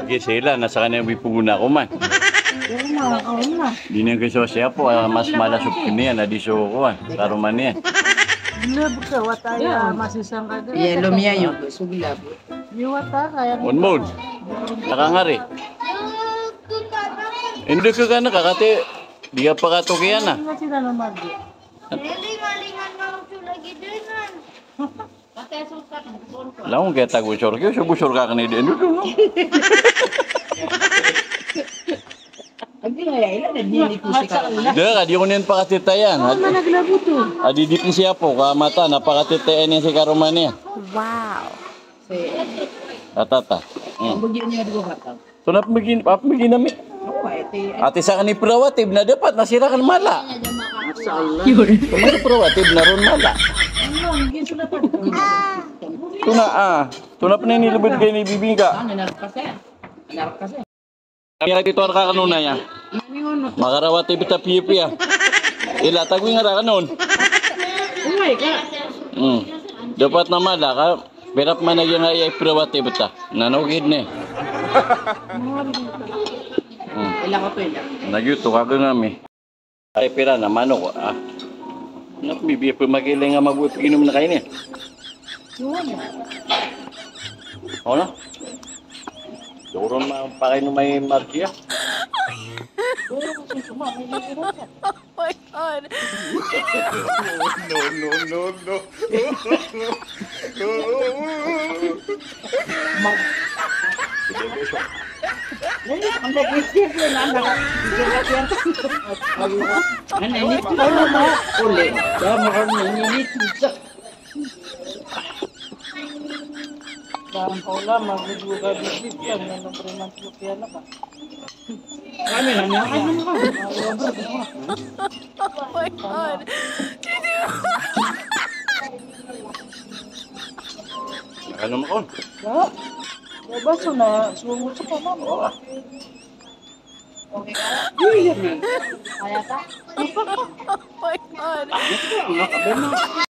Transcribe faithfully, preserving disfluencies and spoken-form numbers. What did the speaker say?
Sige, sila na sa kanya, ipogona ko man. Di niyan kiso siya po, ah, mas mala so pkn iyan, a di so kowan, karoma niyan. Iya, lomiyayo. Onmon. Nakangari. Ino di ka kano ka kati, di ka pakatok iyan, ah. Langon kaya tago sor, kaya so go sor ka kani di, ano to, no? Da, ka di ko niyan pakatitayan. A di di pn siya po, ka mata na pakatitayan iyan si karoma niyan. Wow. Atata. Hmm. Tonaa pn bgi, apa bgi na mi? Ati sakn i prawatib na dapat na siran kn mala. Masha Allah. Tonaa pn i prawatib na ron mala. Tonaa, ah. Tonaa pn i nilbd kay ni bibi ngka. Kami rktito a rka kano na iya. Makarawatib ta piyapiya. Ila tagoy nga rakn on. Hmm. Dapat na mala ka. Pira pman a giyangkaya i prawatib ta. Na nogid ni. Hmm. Na giyoto ka kn ami. Ay, pira na manok, ah. Na, bibi, pmakiling a mabuti pginom na kaini. Ona? Doron ma pakainom ay martiya. Oh my God. No, no, no, no. Oh my God. Ano mo kon? Ba? Ba, so na, so, so pa, ma'am. Oo. Okay ka? Iya, ma'am. Kaya ka? Oh my God. Ano ka, ma'am?